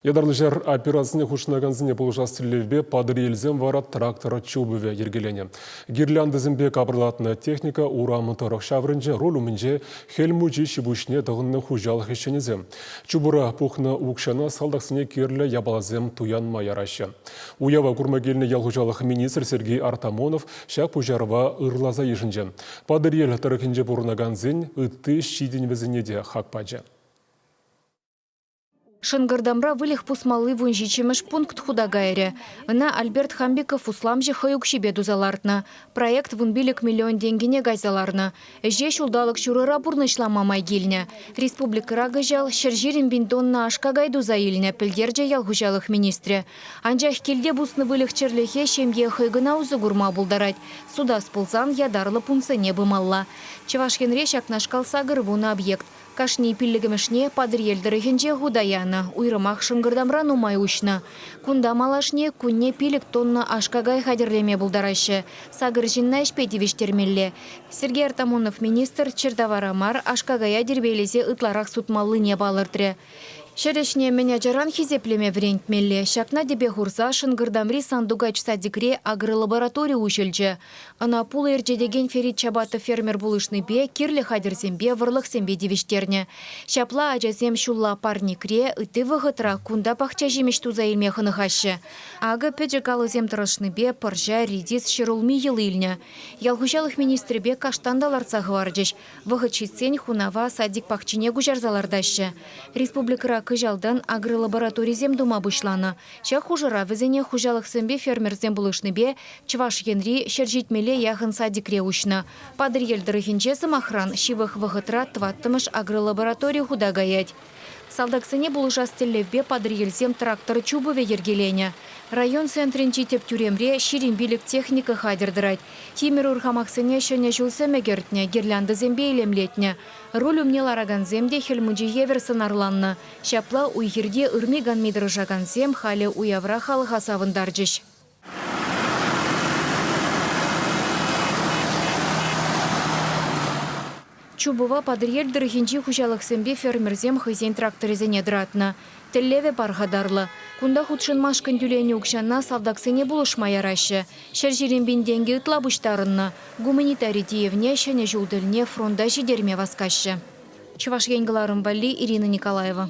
Ятарлӑ ҫар операцине хутшӑнакансене пулӑшас тӗллевпе Патӑрьелсем вара трактор чупӑвӗ йӗркеленӗ. Гирляндӑсемпе капӑрлатнӑ техника урам тӑрӑх ҫаврӑнчӗ, руль умӗнче Хӗл Мучи ҫи-пуҫне тӑхӑннӑ хуҫалӑх ӗҫченӗсем. Чупура пухнӑ укҫана салтаксене кирлӗ япаласем туянма яраҫҫӗ. Уява курма килнӗ ял хуҫалӑх министрӗ Сергей Артамонов ҫак пуҫарӑва ырласа йышӑнчӗ. Патӑрьел тӑрӑхӗнче пурӑнакансен ытти ҫитӗнӗвӗсене те хак пачӗ. Шӑнкӑртамра выльӑх пусмалли вунҫиччӗмӗш пункт хута кайрӗ. Ӑна Альберт Хамбиков усламҫӑ хӑй укҫипе туса лартнӑ. Проект 15 миллион тенкӗне кайса ларнӑ. Ӗҫе ҫулталӑк ҫурӑра пурнӑҫлама май килнӗ. Республикӑра кӑҫал 120 пин тонна аш-какай туса илнӗ, пӗлтерчӗ ял хуҫалӑх министрӗ. Анчах килте пуснӑ выльӑх-чӗрлӗхе ҫемье хӑй кӑна усӑ курма пултарать. Сутас пулсан ятарлӑ пунктсене пымалла. Чӑваш Енре ҫакнашкал 80 объект. Кашни пиллӗкмӗшне Патӑрьел тӑрӑхӗнче хута янӑ, уйрӑмах Шӑнкӑртамра нумай уҫнӑ. Кунта малашне кунне пилӗк тонна аш-какай хатӗрлеме пултараҫҫӗ, сакӑр ҫынна ӗҫпе тивӗҫтермелле. Сергей Артамонов министр чӗртавара мар, аш-какая тирпейлесе ытларах сутмаллине палӑртрӗ. Ҫӗр ӗҫне мӗн ачаран хисеплеме вӗрентмелле. Ҫакна тӗпе хурса Шӑнкӑртамри Сандугач садикре агролаборатори уҫӑлчӗ. Ӑна пулӑ ӗрчетекен Ферид Чабатов фермер пулӑшнипе кирлӗ хатӗрсемпе, вӑрлӑхсемпе тивӗҫтернӗ. Ҫапла ачасем ҫулла парникре, ытти вӑхӑтра кунта пахча ҫимӗҫ туса илме хӑнӑхаҫҫӗ. Акӑ пӗчӗк алӑсем тӑрӑшнипе пӑрҫа, редис, ҫӗрулми йӑл илнӗ. Ял хуҫалӑх министрӗпе каштан та лартса хӑварчӗҫ. Вӑхӑт ҫитсен хунава садик пахчине куҫарса лартаҫҫӗ. Республикӑра кӑҫалтан агролабораторисем тума пуҫланӑ. Ҫак хушӑра вӗсене хуҫалӑхсемпе фермерсем пулӑшнипе Чӑваш Енри 170-е яхӑн садикре уҫнӑ. Патӑрьел тӑрӑхӗнче, сӑмахран, ҫывӑх вӑхӑтра тӑваттӑмӗш агролаборатори хута каять. Салтаксене пулӑшас тӗллевпе Патӑрьелсем трактор чупӑвӗ йӗркеленӗ. Район центрӗнчи тӗп тӳремре 25 техника хатӗр тӑрать. Тимӗр урхамахсене ҫӗнӗ ҫул сӗмӗ кӗртнӗ, гирляндӑсемпе илемлетнӗ. Руль умне ларакансем те Хӗл Мучи евӗр сӑнарланнӑ. Ҫапла уй-хирте ырми-канми тӑрӑшакансем халӗ уявра халӑха савӑнтарчӗҫ. Чупӑва Патӑрьел тӑрӑхӗнчи хуҫалӑхсемпе фермерсем хӑйсен тракторӗсене тӑратнӑ. Тӗллевӗ пархатарлӑ. Кунта хутшӑнмашкӑн тӳленӗ укҫана салтаксене пулӑшма яраҫҫӗ. 120 пин тенкӗ ытла пуҫтарӑннӑ. Гуманитари тиевне Ҫӗнӗ ҫул тӗлне фронта ҫитерме васкаҫҫӗ. Чӑваш Ен кӑларӑм валли Ирина Николаева.